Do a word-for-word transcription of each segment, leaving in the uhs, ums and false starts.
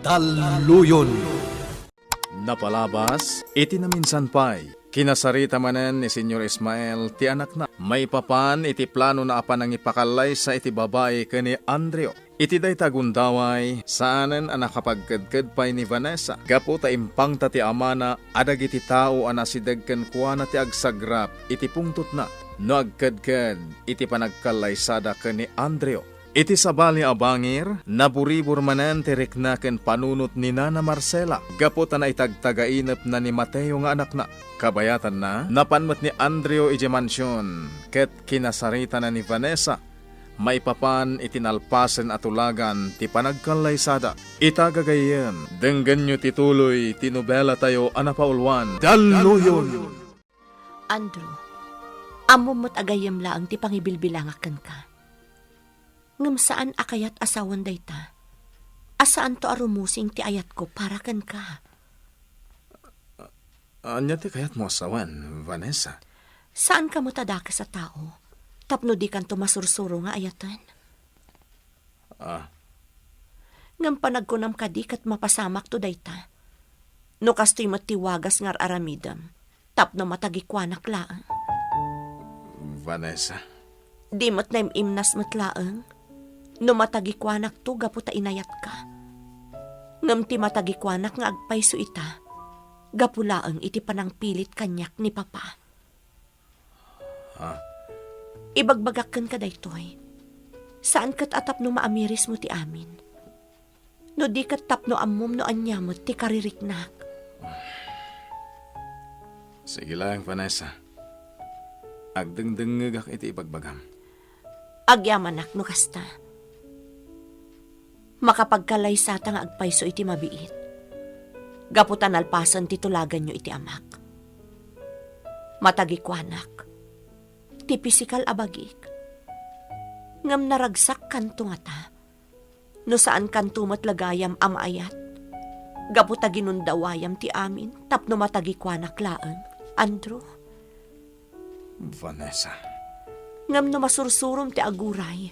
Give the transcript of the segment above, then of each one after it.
Talloyon. Napalabas iti naminsan pay, kinasarita manen ni Señor Ismael ti anakna. Maipapan iti planona a panangipakallaysa iti babai ken ni Andrew. Iti dayta a gundaway, saanen a nakapagkedked pay ni Vanessa gapu ta impangta ti amana a dagiti tao a nasideg kenkuana ti agsagrap iti pungtotna no agkedked iti panagkallaysada ken ni Andrew. Iti sabali a bangir, naburibur manen ti rikna ken panunot ni Nana Marcela gapu ta naitagtagainepna ni Mateo nga anakna. Kabayatanna, napan met ni Andrew idiay mansion ket kinasaritana ni Vanessa maipapan iti nalpasen a tulagan ti panagkallaysada. Ita gagayyem, denggenyo ti tuloy ti nobelatayo a napauluan, Talloyon. Andrew, ammom met a gayyem laeng ti pangibilbilangak kenka. Ngem saan a kayat a sawen dayta, a saanto a rumusing ti ayatko para kenka. Ania ti kayatmo a sawen, Vanessa? Saanka met a dakes a tao tapno dikanto masursuro nga ayaten. Ah. Ngem panagkunam kadi ket mapasamakto dayta. No kastoy met ti wagas nga ar-aramidem, tapno matagikuanak laeng. Vanessa. Di met naim-imnas met laeng no matagikuanakto gapu ta inayatka. Ngem ti matagikuanak nga agpayso ita, gapu laeng iti panangpilit kaniak ni Papa. Ha? Ibagbagak kenka daytoy. Saan ket a tapno maamirismo ti amin. No di ket tapno ammom no ania met ti kaririknak. Sige laeng, Vanessa. Agdengdengngegak iti ibagbagam. Agyamanak no kasta. Makapagkallaysata nga agpayso iti mabiit. Gapu ta nalpasen ti tulaganyo iti amak. Matagikuanak. Ti pisikal a bagik. Ngem naragsak kanto ngata. No saan kanto met la gayam a maayat. Gapu ta ginundawayam ti amin tapno matagikuanak laeng, Andrew. Vanessa. Ngem no masursurom ti aguray,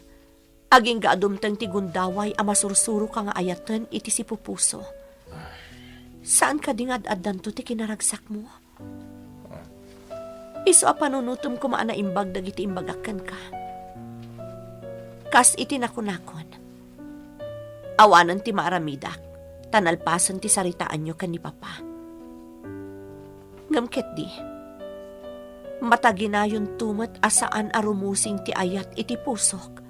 agingga a dumteng ti gundaway a masursuroka nga ayaten iti sipupuso. Saan kadi nga ad-addanto ti kinaragsakmo? Isu a panunotem koma a naimbag dagiti imbagak kenka. Kas iti nakunakon, awanen ti maaramidak, ta nalpasen ti saritaanyo ken ni Papa. Ngem ketdi, mataginayonto met a saan a rumusing ti ayat iti pusok,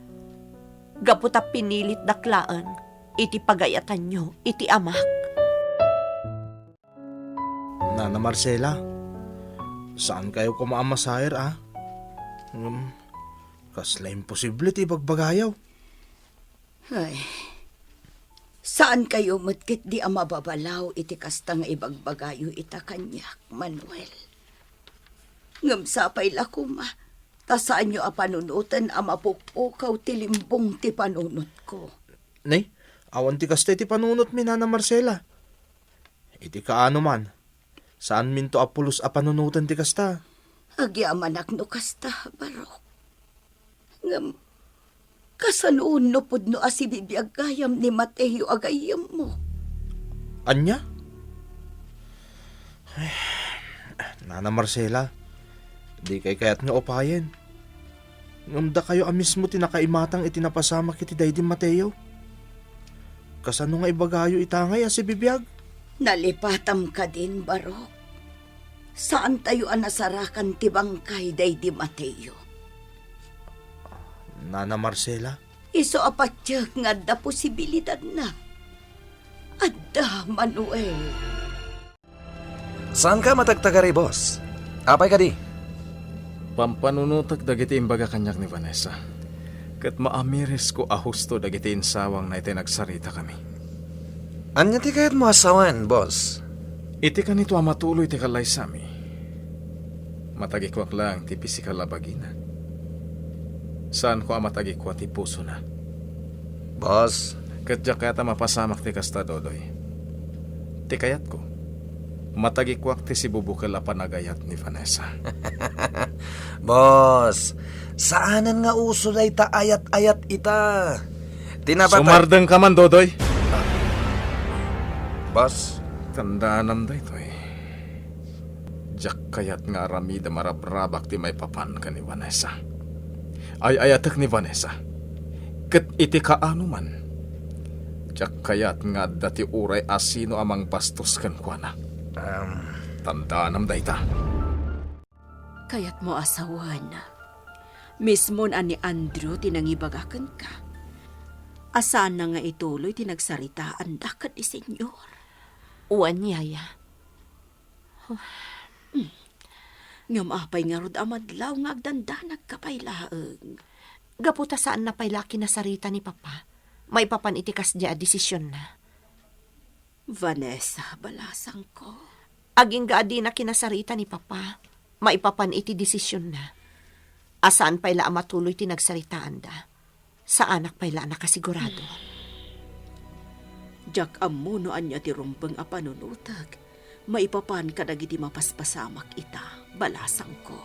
gapu ta pinilitdak laeng iti pagayatanyo iti amak. Nana Marcela, saankayo koma a masair, a? Ngem, kasla imposible ti ibagbagayo. Ay, saankayo met ketdi a mababalaw iti kasta nga ibagbagayo ita kaniak, Manuel. Ngem sapay la koma, ta saanyo a panunoten a mapukpukaw ti limbong ti panunotko. Nay, awan ti kasta iti panunotmi, Nana Marcela. Iti kaano man, saanminto a pulos a panunoten ti kasta. Agyamanak no kasta, Barok. Ngem, kasano no pudno a sibibiag gayam ni Mateo a gayyemmo? Ania? Ay, Nana Marcela, dikay kayat nga upayen. Ngem dakayo a mismo ti nakaimatang iti napasamak iti daydi Mateo. Kasano nga ibagayo ita ngay a sibibiag? Nalipatam kadin, Barok. Saantayo a nasarakan ti bangkay daydi Mateo. Nana Marcela? Isu a patiek nga adda posibilidadna. Adda, Manuel. Saanka a matagtagari, boss? Apay kadi? Pampanunotek dagiti imbaga kaniak ni Vanessa, ket maamirisko a husto dagiti insawangna iti nagsaritakami. Ania ti kayatmo a sawen, boss? Iti kanito a matuloy ti kallaysami, matagikuak laeng ti pisikal a bagina. Saanko a matagikua ti pusona. Boss. Ket diak kayat a mapasamak ti kasta, Dodoy. Ti kayatko, matagikuak ti sibubukel a panagayat ni Vanessa. Boss, saanen nga uso dayta ayat-ayat ita. Ti napatay— Sumardengka man, Dodoy. Boss? Tandaanam daytoy. Diak kayat nga aramidem a rabrabak ti maipapan ken ni Vanessa. Ay-ayatek ni Vanessa. Ket iti kaano man, diak kayat nga adda ti uray a sino a mangbastos kenkuana. Um. Tandaanam dayta. Kayatmo a sawen, mismon a ni Andrew ti nangibaga kenka, a saanna nga ituloy ti nagsaritaanda ken ni Señor. Wen, yaya. Ngem apay ngarud a madlaw nga agdandanagka pay laeng? Gapu ta saanna pay la a kinasarita ni Papa maipapan iti kasdi a desisionna. Vanessa, balasangko. Agingga a dina kinasarita ni Papa maipapan iti desisionna, a saan pay la a matuloy ti nagsaritaanda. Saanak pay la a nakasigurado. Diak ammo no ania ti rumbeng a panunotek maipapan kadagiti mapaspasamak ita, balasangko.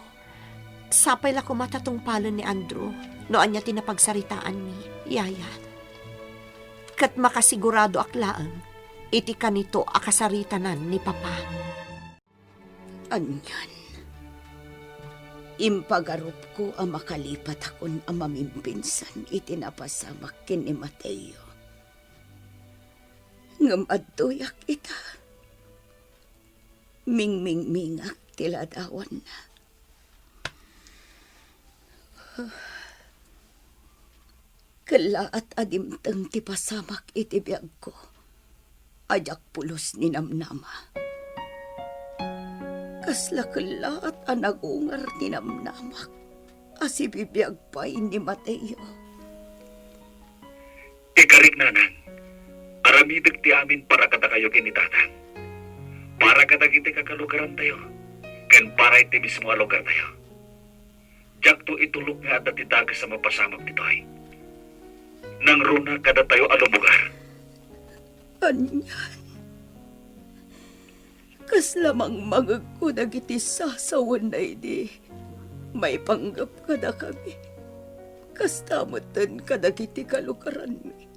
Sapay la koma ta tungpalen ni Andrew no ania ti napagsaritaanmi, yaya. Ket makasiguradoak laeng iti kanito a kasaritanan ni Papa. Anian, impagarupko a makalipatakon a mamimpinsan iti napasamak ken ni Mateo. Ngem adtoyak ita. Mingmingmingak ti ladawanna. Kellaat a dimteng ti pasamak iti biagko a diak pulos ni namnama. Kasla kellaat a nagungar ti namnamak a sibibiag pay ni Mateo. Ikarik, nanang, aramidek ti amin para kadakayo ken ni tatang, para kadagiti kakalugarantayo, ken para iti mismo a lugartayo. Diakto itulok nga adda ti dakes a mapasamak ditoy. Nangruna kadatayo a lumugar. Anian? Kasla mangmangegko dagiti sasawenna idi maipanggep kadakami. Kasta metten kadagiti kalugaranmi.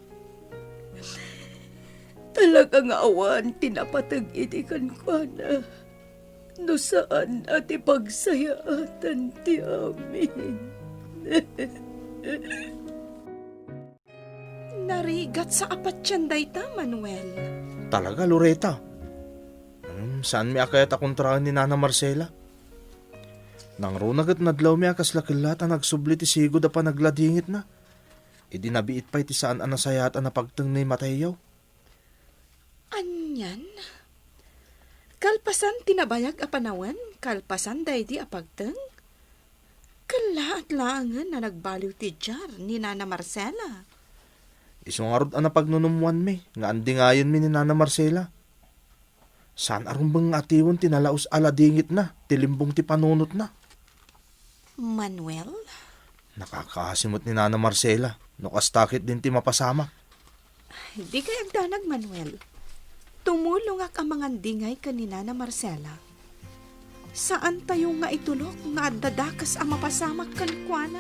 Talaga nga awan ti napateg idi kenkuana no saan a ti pagsayaatan ti amin. Narigat sa a patien dayta, Manuel. Talaga, Loreta. Hmm, saanmi a kayat a kontraen ni Nana Marcela. Nangruna ket nadlawmi a kasla kellaat a nagsubli ti sigud a panagladingitna idi nabiit pay ti saan a nasayaat a napagteng ni Mateo. Anian? Kalpasan ti nabayag a panawen, kalpasan daydi a pagteng, kellaat laengen a nagbaliw ti diar ni Nana Marcela. Isu ngarud a napagnunummoanmi nga andingayenmi ni Nana Marcela. Saan a rumbeng nga atiwen ti nalaus a ladingitna ti limbong ti panunotna. Manuel? Nakakaasi met ni Nana Marcela no kasta ketdin ti mapasamak. Dikay agdanag, Manuel. Tumulongak a mangandingay ken ni Nana Marcela. Saantayo nga itulok nga adda dakes a mapasamak kenkuana.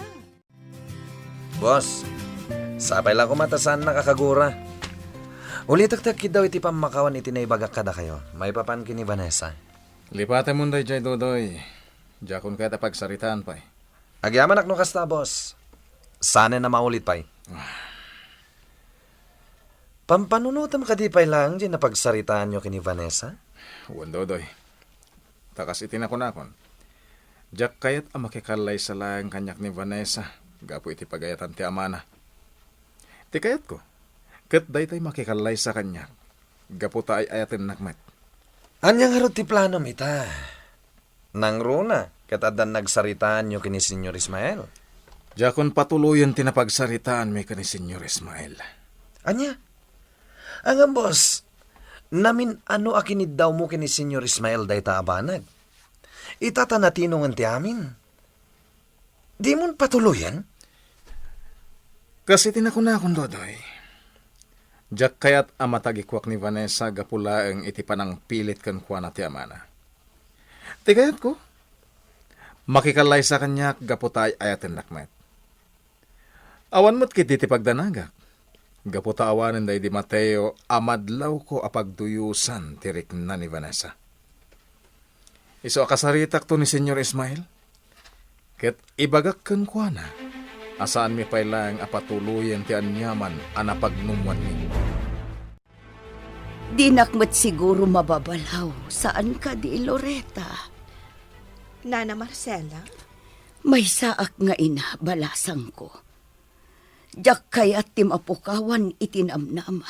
Boss, sapay la koma ta saannak a kagura. Ulitek ti agkiddaw iti pammakawan iti naibagak kadakayo maipapan ken ni Vanessa. Lipatemon daydiay, Dodoy. Diakon kayat a pagsaritaan pay. Agyamanak no kasta, boss. Sanen a maulit pay. Pampanunotem kadi pay laeng diay napagsaritaanyo ken ni Vanessa? Wen, Dodoy. Ta kas iti nakunakon, diak kayat a makikallaysa laeng kaniak ni Vanessa gapu iti pagayatan ti amana. Ti kayatko, ket daytay makikallaysa kaniak gapu ta ay-ayatennak met. Ania ngarud ti planom ita? Nangruna ket addan nagsaritaanyo ken ni Señor Ismael? Diakon patuloyen ti napagsaritaanmi ken ni Señor Ismael. Ania? Ngem, boss, namin-ano a kiniddawmo ken ni Señor Ismael dayta a banag? Ita ta natinongen ti amin. Dimon patuloyen? Kas iti nakunakon, Dodoy, diak kayat a matagikuak ni Vanessa gapu laeng iti panangpilit kenkuana ti amana. Ti kayatko, makikallaysa kaniak gapu ta ay-ayatennak met. Awan met ketdi ti pagdanagak. Gapu ta awanen daydi Mateo a madlawko a pagduyosan ti rikna ni Vanessa. Isu a kasaritakto ni Señor Ismael, ket ibagak kenkuana a saanmi pay laeng a patuloyen ti aniaman a napagnumwanmi. Dinak met siguro mababalaw, saan kadi, Loretta? Nana Marcela? Maysaak nga ina, balasangko. Diak kayat ti mapukawan iti namnama.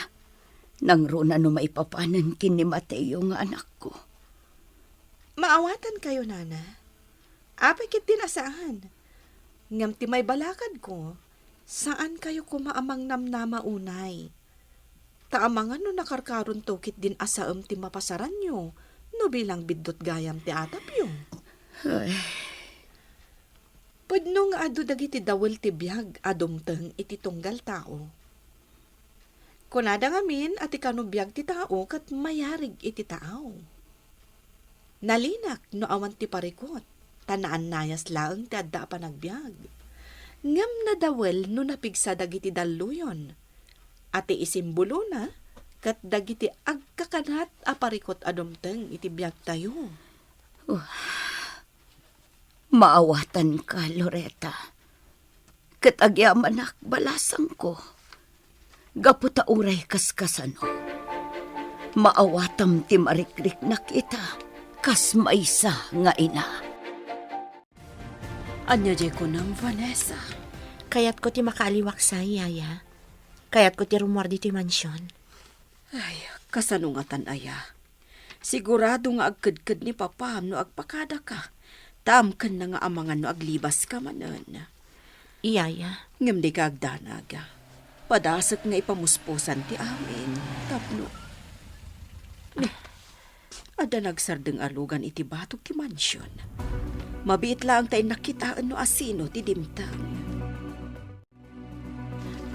Nangruna no maipapanen ken ni Mateo nga anakko. Maawatankayo, Nana. Apay ketdin a saan. Ngem ti maibalakadko, saankayo koma a mangnamnama unay. Ta amangan no nakarkaronto ketdin a saem ti mapasaranyo no bilang biddut gayam ti atapyo. Ay. Pudno nga adu dagiti dawel ti biag a dumteng iti tunggal tao. Kunada ngamin a ti kano biag ti tao ket mayarig iti taaw. Nalinak no awan ti parikut, ta naannayas laeng ti adda a panagbiag. Ngem nadawel no napigsa dagiti dalluyon, a ti isimbolona ket dagiti agkakanat a parikut a dumteng iti biagtayo. Maawatanka, Loretta. Ket agyamanak, balasangko. Gapu ta uray kaskasano, maawatam ti marikriknak ita kas maysa nga ina. Ania diay kunam, Vanessa? Kayatko ti makaaliwaksay, Yaya. Kayatko ti rummuar ditoy mansion. Ay, kasano ngatan aya? Sigurado nga agkedked ni Papam no agpakadaka. Ta amkenna nga amangan no aglibaska manen. Iyaya. Ngem dika agdanag. Padasek nga ipamuspusan ti amin. Tapno, ni, adda nagsardeng a lugan iti batog ti mansion. Mabiit laeng ta innak kitaen no asino ti dimteng.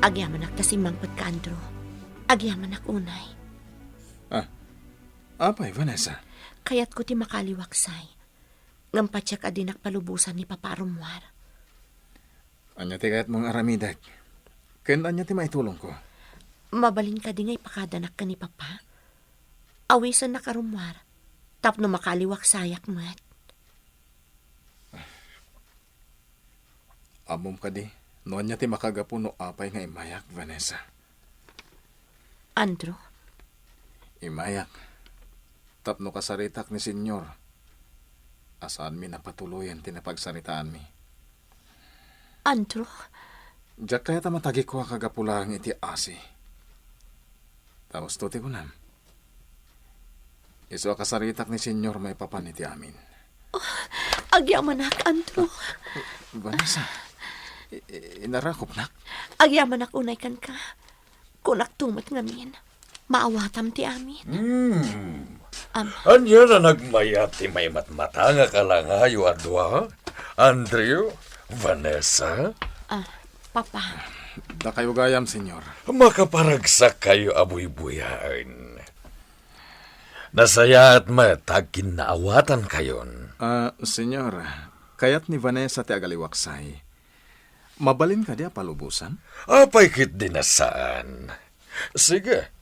Agyamanak ta simmangpetka, Andrew. Agyamanak unay. Ah, apay, Vanessa? Kayatko ti makaaliwaksay. Ngem patiek a dinak palubosan ni Papa a rummuar. Ania ti kayatmo nga aramidek? Ken ania ti maitulongko? Mabalin kadi nga ipakadanak ken ni Papa? Awisennak a rummuar, tapno makaaliwaksayak met. Ammom kadi no ania ti makagapu no apay nga immayak, Vanessa? Andrew? Immayak tapno kasaritak ni Señor a saanmi napatuloyen ti napagsaritaanmi. Andrew? Diak kayat a matagikuak a gapu laeng iti asi. Ta husto ti kunam. Isu a kasaritak ni Señor maipapan iti amin. Oh, agyamanak, Andrew. Vanessa, i-, i-, inarakopnak? Agyamanak unay kenka. Kunakto met ngamin. Maawatam ti amin. Hmm. Am. Ania a nagmayat ti maimatmata nga kalangayo a dua? Andrew? Vanessa? Ah, Papa. Dakayo gayam, Señor. Makaparagsak kayo a buybuyaen. Nasayaat met ta agkinnaawatankayon. Ah, Señor, kayat ni Vanessa ti agaliwaksay. Mabalin kadi a palubosan? Apay ketdi a saan? Sige.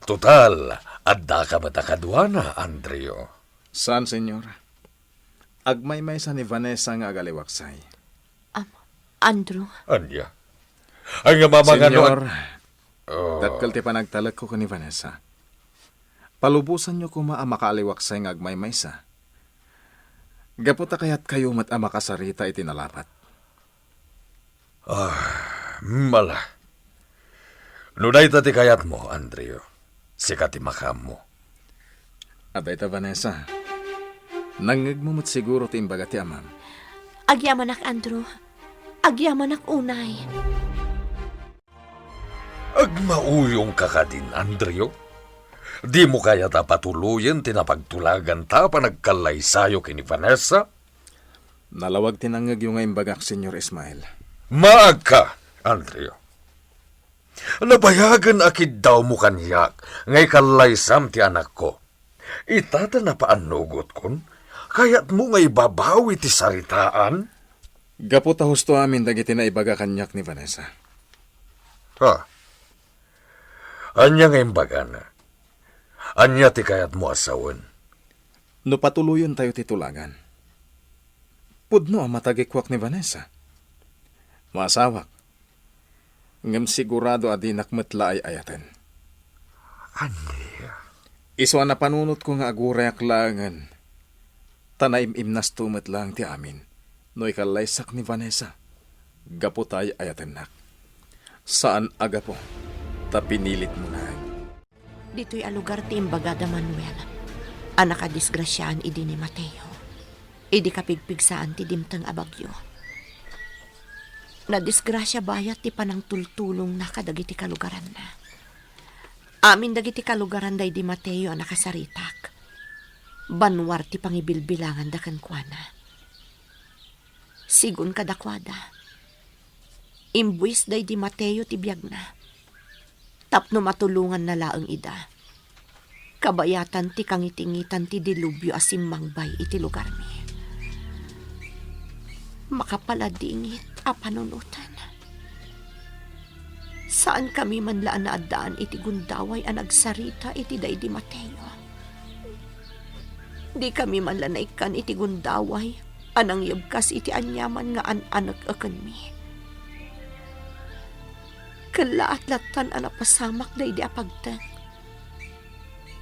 Total, addaka met a kaduana, Andrew. Saan, Señor. Agmaymaysa ni Vanessa nga agaliwaksay. Am, Andrew? Ania? Ay nga mamangano. Señor, oh, dakkel ti panagtalekko ken ni Vanessa. Palubosanyo koma a makaaliwaksay nga agmaymaysa. Gapu ta kayatkayo met a makasarita iti nalapat. Ah, mala. No dayta ti kayatmo, Andrew, sika ti makaammo. A dayta, Vanessa. Nangngegmo met siguro ti imbaga ti amam. Agyamanak, Andrew. Agyamanak unay. Agmauyongka kadin, Andrew? Dimo kayat a patuloyen ti napagtulaganta a panagkallaysayo ken ni Vanessa? Nalawag ti nangngegyo nga imbagak, Señor Ismael. Maagka, Andrew. Nabayagen a kiddawmo kaniak nga ikallaysam ti anakko. Ita ta napaannugotkon, kayatmo nga ibabawi ti saritaan? Gapu ta husto amin dagiti naibaga kaniak ni Vanessa. Ha? Ania nga imbagana? Ania ti kayatmo a sawen? No patuloyentayo ti tulagan, pudno a matagikuak ni Vanessa. Maasawak, ngem sigurado a dinak met la ay-ayaten. Ania? Isu a napanunotko nga agurayak laengen, ta naim-imnasto met laeng ti amin no ikallaysak ni Vanessa gapu ta ay-ayatennak. Saan a gapu ta pinilitmo laeng. Ditoy a lugar ti imbagada Manuel a nakadisgrasiaan idi ni Mateo, idi kapigpigsaan ti dimteng a bagyo. Nadisgrasia bayat ti panangtultulongna kadagiti kalugaranna. Amin dagiti kalugaran daydi Mateo a nakasaritak, banwar ti pangibilbilanganda kenkuana. Sigun kadakuada, imbuis daydi Mateo ti biagna tapno matulonganna laeng ida. Kabayatan ti kangitingitan ti dilubyo a simmangbay iti lugarmi. Makapaladingit a panunoten. Saankami man la a naaddaan iti gundaway a nagsarita iti daydi Mateo. Dikami man la naikkan iti gundaway a nangyebkas iti aniaman nga an-anek a kenmi. Kellaat lattan a napasamak daydi a pagteng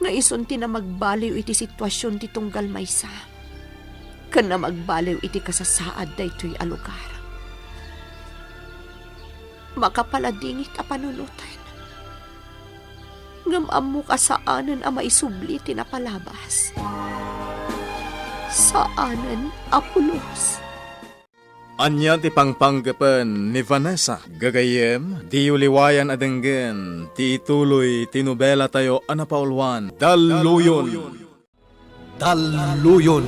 nga isun ti namagbaliw iti situasion ti tunggal maysa ken namagbaliw iti kasasaad daytoy a lugar. Makapaladingit a panunoten. Ngem ammok a saanen a maisubli ti napalabas. Saanen a pulos. Ania ti pangpanggepen ni Vanessa? Gagayyem, diyo liwayan a denggen ti ituloy ti nobelatayo a napauluan, Dalluyon. Dalluyon.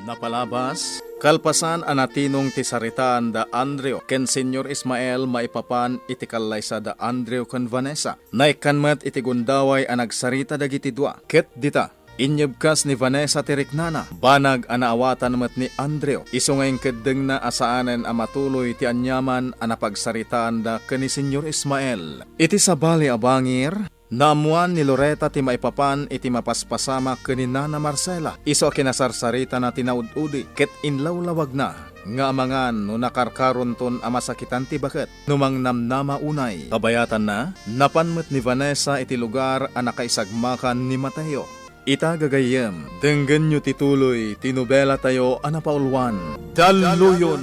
Napalabas, kalpasan a natinong ti saritaan da Andrew ken Señor Ismael maipapan iti kallaysa da Andrew ken Vanessa, naikkan met iti gundaway a nagsarita dagiti dua. Ket dita, inyebkas ni Vanessa ti riknana. Banag a naawatan met ni Andrew, isu nga inkeddengna a saanen a matuloy ti aniaman a napagsaritaanda ken ni Señor Ismael. Iti sabali a bangir, naammoan ni Loreta ti maipapan iti mapaspasamak ken ni Nana Marcela, isu a kinasarsaritana ti naud-udi ket inlawlawagna nga amangan no nakarkaronton a masakitan ti baket no mangnamnama unay. Kabayatanna, napan met ni Vanessa iti lugar a nakaisagmakan ni Mateo. Ita, gagayyem, denggenyo ti tuloy ti nobelatayo a napauluan, Dalluyon.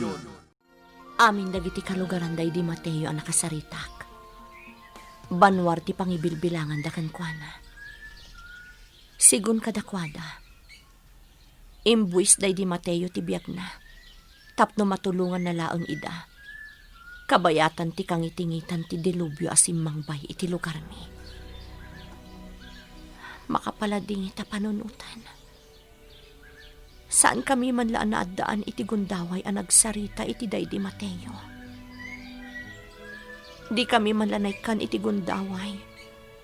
Amin dagiti kalugaran daydi Mateo a nakasaritak. Banwar ti pangibilbilanganda kenkuana. Sigun kadakuada, imbuis daydi Mateo ti biagna tapno matulonganna laeng ida. Kabayatan ti kangitingitan ti dilubyo a simmangbay iti lugarmi. Makapaladingit a panunoten. Saankami man la a naaddaan iti gundaway a nagsarita iti daydi Mateo. Dikami man la naikkan iti gundaway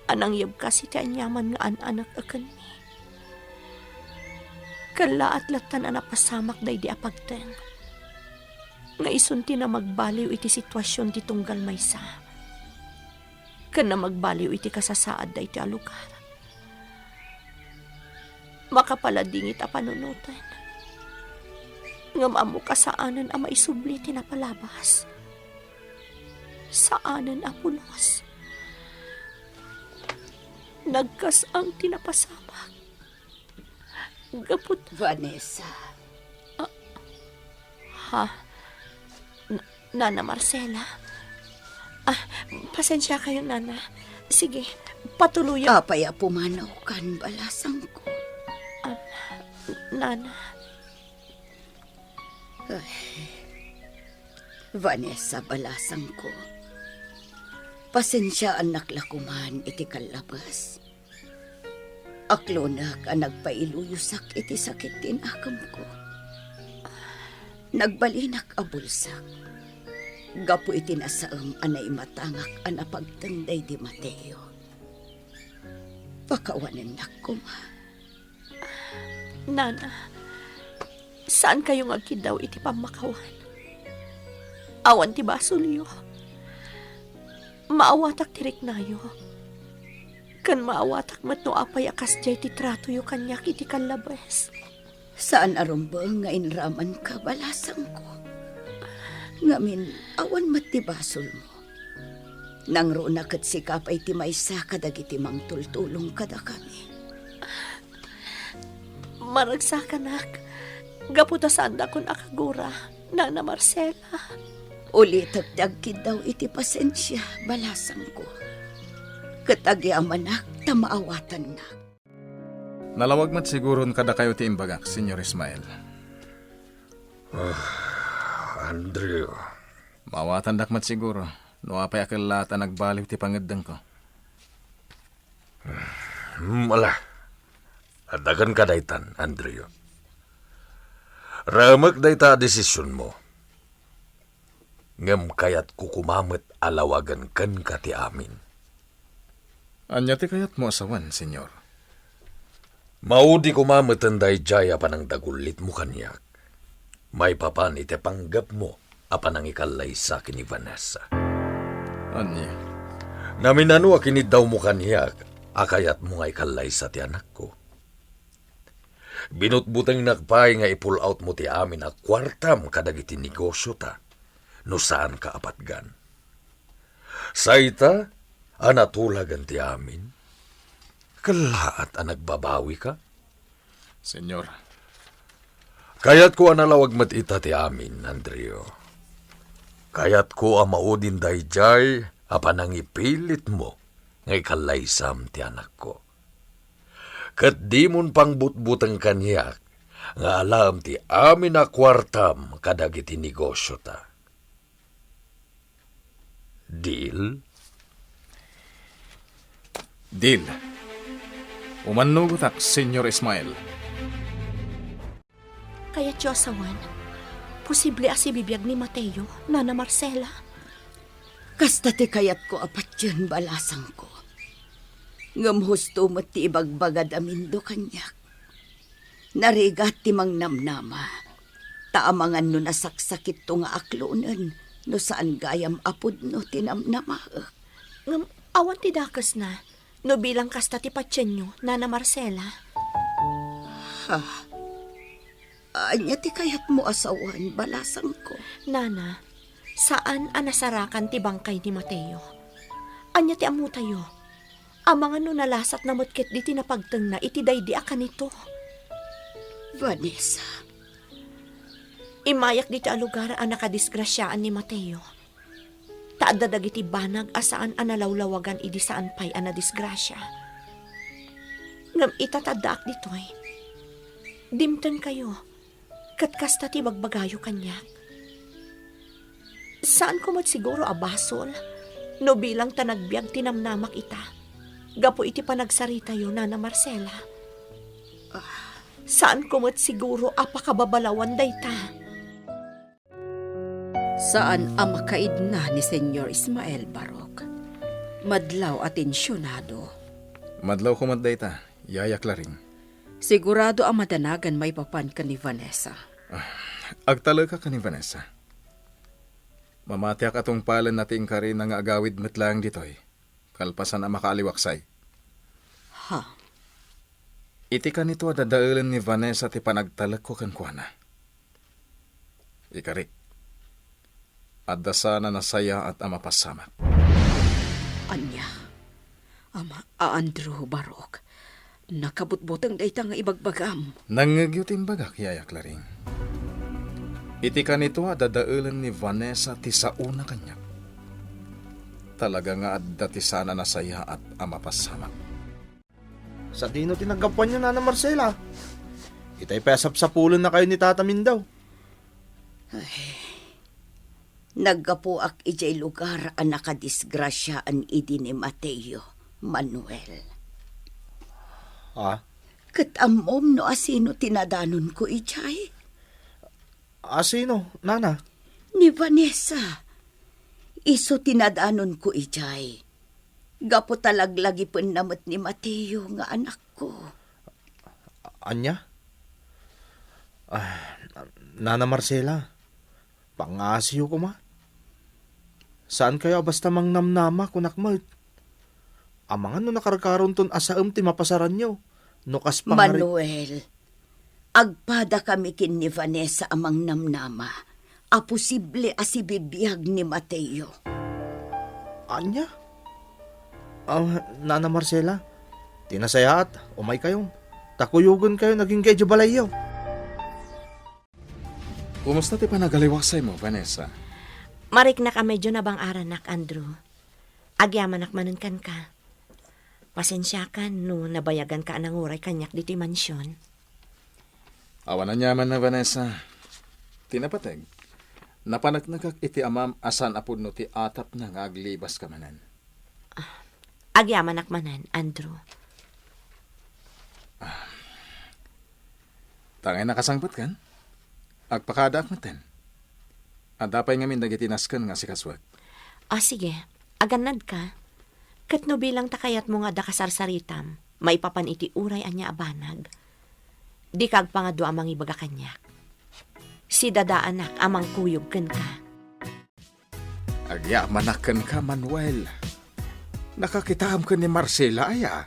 a nangyebkas iti aniaman nga an-anak a kenni. Kellaat lattan a napasamak daydi a pagteng nga isun ti namagbaliw iti situasion ti tunggal maysa ken namagbaliw iti kasasaad daytoy a lugar. Makapaladingit a panunoten. Ngem ammok a saanen a maisubli ti napalabas. Saanen a pulos. Nagkas-ang ti napasamak. Gaput Vanessa. Ha? N-, Nana Marcela? Ah, pasensia kayo, Nana. Sige, patuloyan. Apay a pumanaw kan balasangko? Ah, Nana. Ay, Vanessa, balasangko. Pasensiaannak la koman iti kallabas. Aklonak a nagpailuyosak iti sakit ti nakemko. Nagbalinak a bulsak gapu iti nasaem a naimatangak a napagteng daydi Mateo. Pakawanennak koma. Nana, saan kayo nga agkiddaw iti pammakawan? Awan ti basolyo. Maawatak ti riknayo. Ken maawatak met no apay a kasdiay ti tratoyo kaniak iti kallabes. Saan a rumbeng nga inramanka, balasangko. Ngamin, awan met ti basolmo. Nangruna ket sika pay ti maysa kadagiti mangtultulong kadakami. Maragsakanak, gapu ta saandakon a kagura, Nana Marcela. Ulitek ti agkiddaw iti pasensia, balasangko. Ket agyamanak ta maawatannak. Nalawag met siguron kadakayo ti imbagak, Señor Ismael. Ah, Andrew. Maawatandak met siguro, no apay a kellaat a nagbaliw ti pangeddengko. Hmm, ala. Adda kenka daytan, Andrew. Remek dayta a desisionmo. Ngem kayatko koma met a lawagen kenka ti amin. Ania ti kayatmo a sawen, Señor? Maudi koma meten daydiay a panangdagullitmo kaniak, maipapan iti panggepmo a panangikallaysa ken ni Vanessa. Ania? Naminano a kiniddawmo kaniak a kayatmo nga ikallaysa ti anakko. Binutbutengnak pay nga i-pull outmo ti amin a kuartam kadagiti negosiota no saanka a patgan. Sayta a natulagan ti amin, kellaat a nagbabawika? Señor. Kayatko a nalawag met ita ti amin, Andrew. Kayatko a maudin daydiay a panangipilitmo nga ikallaysam ti anakko. Ket dimon pangbutbuteng kaniak nga alaem ti amin a kuartam kadagiti negosiota. Deal? Deal. Umannugotak, Señor Ismael. Kayatyo a sawen, posible a sibibiag ni Mateo, Nana Marcela? Kasta ti kayatko a patien, balasangko. Ngem husto met ti ibagbagad amindo kaniak. Narigat ti mangnamnama. Ta amangan no nasaksakitto nga aklonen, no saan gayam a pudno ti namnamaek. Ngem awan ti dakesna, no bilang kasta ti patienyo, Nana Marcela. Ha? Ania ti kayatmo a sawen, balasangko? Nana, saan a nasarakan ti bangkay ni Mateo. Ania ti ammotayo? Amangan no nalasatna met ketdi ti napagtengna iti daydi a kanito. Vanessa. Immayak dita a lugar a nakadisgrasiaan ni Mateo. Ta adda dagiti banag a saan a nalawlawagan idi saan pay a nadisgrasia. Ngem ita ta addaak ditoy, dimtenkayo, ket kasta ti bagbagayo kaniak. Saanko met siguro a basol no bilang ta nagbiag ti namnamak ita gapu iti panagsaritayo, Nana Marcela. Saanko met siguro a pakababalawan dayta. Saan a makaidna ni Señor Ismael, Barok. Madlaw a tensionado. Madlaw koma dayta, Yaya Claring. Sigurado a madanagan maipapan ken ni Vanessa. Ah, agtalekak ken ni Vanessa. Mamatiak a tungpalenna ti inkarina nga agawid met laeng ditoy, kalpasan a makaaliwaksay. Ha? Iti kanito a dadaelen ni Vanessa ti panagtalekko kenkuana. Ikarik, adda saan a nasayaat a mapassamak. Ania? Ama, a Andrew, Barok, nakabutbuteng dayta nga ibagbagam. Nangngegyo ti imbagak, Yaya Claring. Iti kanito a dadaelen ni Vanessa ti saona kaniak. Talaga nga adda ti saan a nasayaat a mapassamak. Sadino ti naggapuanyo, Nana Marcela? Itay pay a sapsapulennakayo ni Tata Mindaw. Ay, naggapuak idiay lugar a nakadisgrasiaan idi ni Mateo, Manuel. Ah? Ket ammom no asino ti nadanonko idiay? Asino, Nana? Ni Vanessa. Isu ti nadanonko idiay. Gapu ta laglagipenna met ni Mateo nga anakko. Ania? Ah, Nana Marcela, pangngasiyo koma. Saankayo a basta mangnamnama, kunak met. Amangan no nakarkaronton a saem ti mapasaranyo. No kas pangari- Manuel, agpadakami ken ni Vanessa a mangnamnama a posible a sibibiag ni Mateo. Ania? Ah, Nana Marcela, ti nasayaat, umaykayon. Ta kuyogenkayon agingga idiay balayyo. Kumusta ti panagaliwasaymo, Vanessa? Mariknak a medyo nabang-aranak, Andrew. Agyamanak manen kenka. Pasensiakan no nabayaganka a nanguray kaniak ditoy mansion. Awan aniamanna, Vanessa. Ti napateg, napaneknekak iti amam a saan a pudno ti atapna nga aglibaska manen. Agyamanak manen, Andrew. Tangay nakasangpetkan? Agpakaadaak metten. Adda pay ngamin dagiti nasken nga asikasuek. Ah, sige. Agannadka. Ket no bilang ta kayatmo nga adda kasarsaritam maipapan iti uray ania a banag, dika agpangadua a mangibaga kaniak. Sidadaanak a mangkuyog kenka. Agyamanak kenka, Manuel. Nakakitaam ken ni Marcela aya?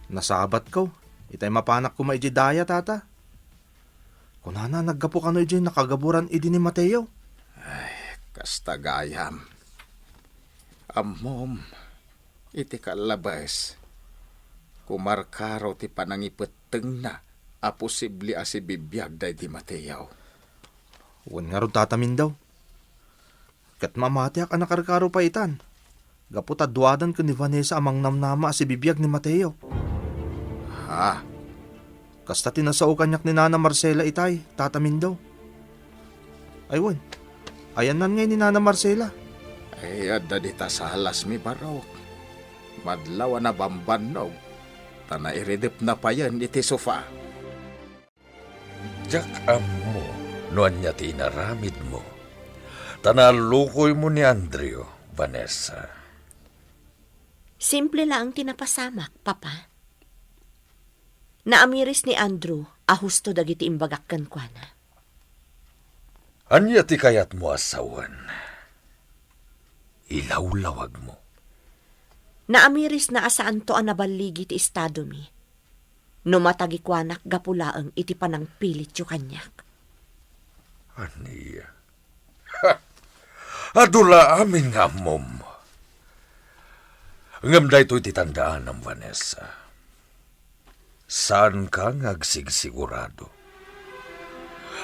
Nasabatko. Itay mapanak koma idiay daya, Tata. Kunana, naggapu kano idiay nakagaburan idi ni Mateo. Ay, kasta gayam. Ammom, iti kallabes, kumarkaro ti panangipettengna a posible a sibibiag daydi Mateo. Wen ngarud, Tata Mindao. Ket mamatiak a nakarkaro pay itan, gapu ta duadan ken ni Vanessa a mangnamnama a sibibiag ni Mateo. Ha? Kasta ti nasao kaniak ni Nana Marcela itay, Tata Mindao. Ay wen, ayannan ngay ni Nana Marcela? Ay, adda dita salasmi, Barok. Madlaw a nabambannog, ta nairidepna payen iti sofa. Diak ammo no ania ti inaramidmo, ta naallukoymo ni Andrew, Vanessa. Simple laeng ti napasamak, Papa. Naamiris ni Andrew a husto dagiti imbagak kenkuana. Ania ti kayatmo a sawen? Ilawlawagmo. Naamirisna a saanto a naballigi ti estadomi no matagikuanak gapu laeng iti panangpilityo kaniak. Ania? Ha! Adu la amin nga ammom. Ngem daytoy ti tandaanam, Vanessa. Saanka nga agsigsigurado.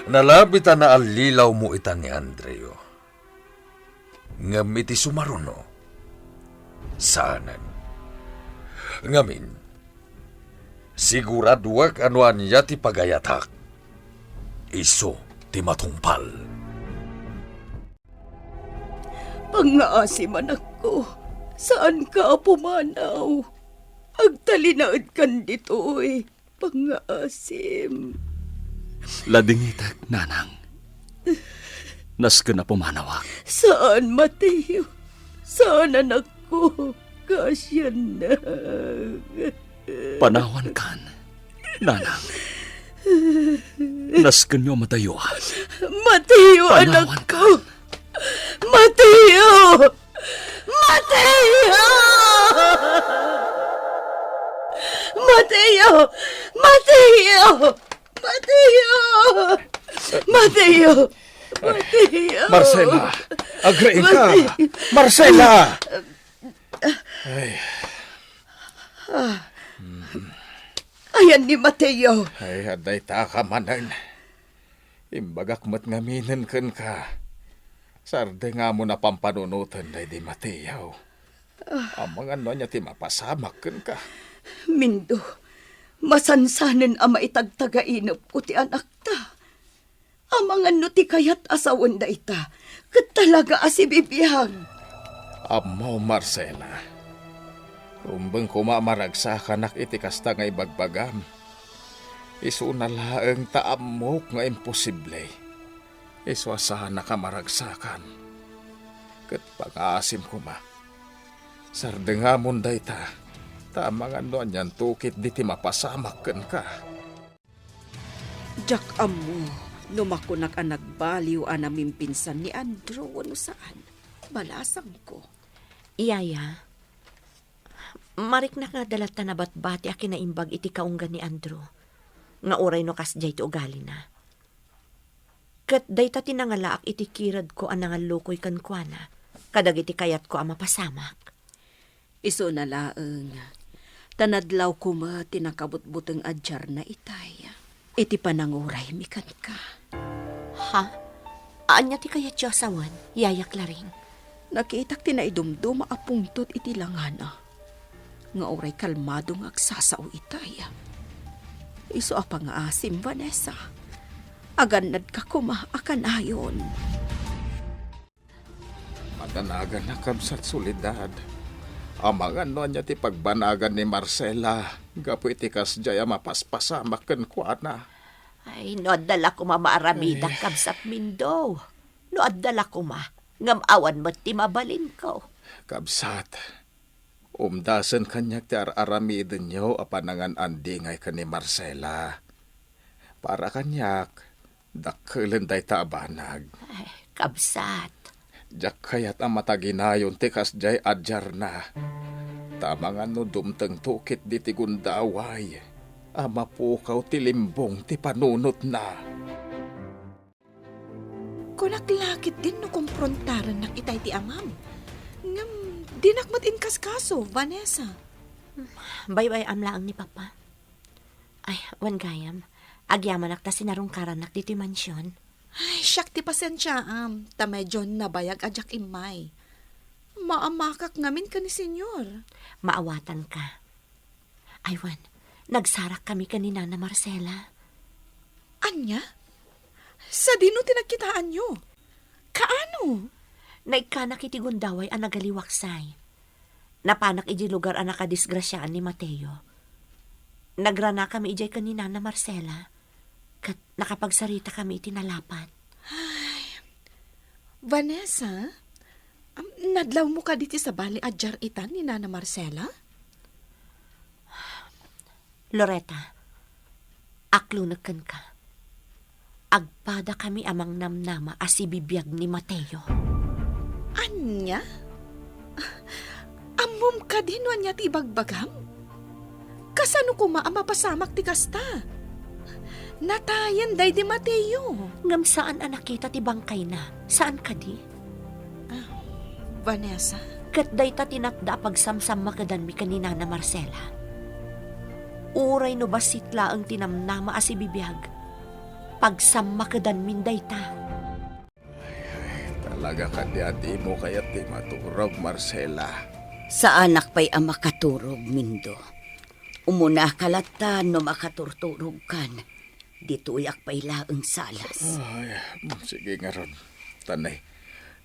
Nalabi ta naallilawmo ita ni Andrew. Ngem iti sumaruno, saanen. Ngamin, siguraduak a no ania ti pagayatak, isu ti matungpal. Pangngaasim, anakko, saanka a pumanaw. Agtalinaedkan ditoy. Pangngaasim. Ladingitek, nanang. Nasken a pumanawak. Saan, Mateo. Saan, anakko. Kaasiannak. Panawankan, nanang. Naskenyo a madayuan. Mateo, anakko. Panawankan. Mateo! Mateo! Mateo! Mateo! Mateo! Mateo! Mateo! Marcela! Agriingka! Mateo! Marcela! Ay. Ayan ni Mateo. Ay, adda ita ka manen. Imbagak met ngaminen kenka, sardengamon a pampanunoten daydi Mateo. Amangan no ania ti mapasamak kenka. Mindo, masansanen a maitagtagainepko ti anakta. Amangan no ti kayat a sawen dayta, ket talaga a sibibiag. Ammo, Marcela, rumbeng koma a maragsakanak iti kasta nga ibagbagam. Isuna laeng ta ammok nga imposible. Isu a saanak a maragsakan. Ket pangngaasim koma, sardengamon dayta, ta amangan no anianto ketdi ti mapasamak kenka. Diak ammo no makunak a nagbaliw a namimpinsan ni Andrew wenno saan. Balasangko. Iyaya, Mariknak nga adda latta nabatbati a kinaimbag iti kaunggan ni Andrew, nga uray no kasdiay ti ugalina. Ket dayta ti nangalaak iti kiredko a nangallukoy kenkuana kadagiti kayatko a mapasamak. Isuna laeng, ta nadlawko met ti nakabutbuteng a diarna itay iti pananguraymi kenka. Ha? Ania ti kayatyo a sawen, Yaya Claring? Nakitak ti naidumduma a pungtot iti langana nga uray kalmado nga agsasao itay. Isu a pangaasim, Vanessa. Agannadka koma a kanayon. Madanagan a kabsat Soledad. Amangan no ania ti pagbanagan ni Marcela gapu iti kasdiay a mapaspasamak kenkuana. Ay, no adda la koma maaramidak, Ay. Kabsat Mindo. No adda la koma, ngem awan met ti mabalinko. Kabsat, umdasen kaniak ti ar-aramidenyo a panangan-andingay ken ni Marcela. Para kaniak, dakkelen dayta a banag. Ay, kabsat. Diak kayat a mataginayon ti kasdiay a diarna. Ta amangan no dumtengto ketdi ti gundaway a mapukaw ti limbong ti panunotna. Kunak la ketdin no komprontarennak itay ti amam. Ngem dinak met inkaskaso, Vanessa. Baybay-am laeng ni Papa. Ay, wen gayam, agyamanak ta sinarungkarannak ditoy mansion. Ay, siak ti pasensiaam, ta medyo nabayag a diak immay. Maamakak ngamin ken ni Senyor. Maawatanka. Ay, wen, nagsarakkami ken ni Nana Marcela. Ania? Sadino ti nagkitaanyo? Kaano? Naikkanak iti gundaway a nagaliwaksay. Napanak idiay lugar a nakadisgrasiaan ni Mateo. Nagranakami idiay ken ni Nana Marcela, ket nakapagsaritakami iti nalapat. Ay, Vanessa, am, nadlawmo kadi ti sabali a diar itan ni Nana Marcela? Loretta, aklunek kenka. Agpadakami a mangnamnama a sibibiag ni Mateo. Ania? Ammom kadi no ania ti ibagbagam? Kasano koma a mapasamak ti kasta? Natayen daydi Mateo. Ngem saan a nakita ti bangkayna. Saan kadi? Ah, Vanessa? Ket dayta ti natda a pagsamsammakedanmi ken ni Nana Marcela. Uray no bassit laeng ti namnama a sibibiag, pagsammakedanmin dayta. Ay, ay, talaga kadi a dimo kayat ti maturog, Marcela? Saanak pay a makaturog, Mindo. Umunaka latta no makaturturogkan. Ditoyak pay laeng salas. Ay, mm, sige ngarud. Tanay,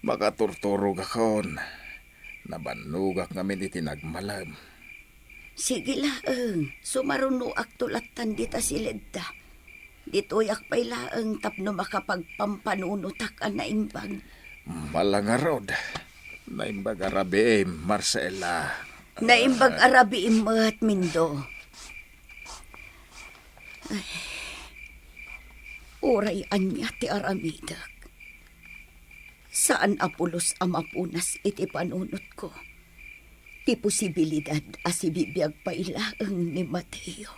makaturturogakon. Nabannogak ngamin iti nagmalem. Sige laeng, sumarunoakto lattan dita siledda. Ditoyak pay laeng tapno makapagpampanunotak a naimbag. Mala ngarud. Naimbag a rabiim, Marcela. Naimbag a rabiim met, Mindo. Ay, uray ania ti aramidek, saan a pulos a mapunas iti panunotko ti posibilidad a sibibiag pay laeng ni Mateo.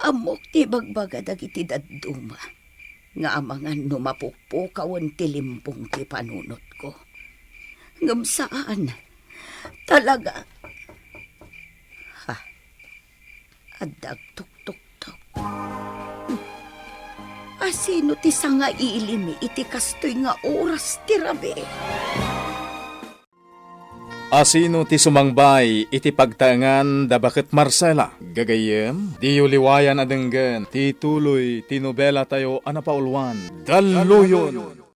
Ammok ti ibagbaga dagiti dadduma nga amangan no mapukpukawen ti limbong ti panunotko. Ngem saan. Talaga. Ha? Adda agtuktuktok. Asino ti sangailimi iti kastoy nga oras ti rabii? Asino ti sumangbay iti pagtaengan da baket Marcela? Gagayyem, diyo liwayan a denggen ti tuloy ti nobela tayo a napauluan, Dalluyon!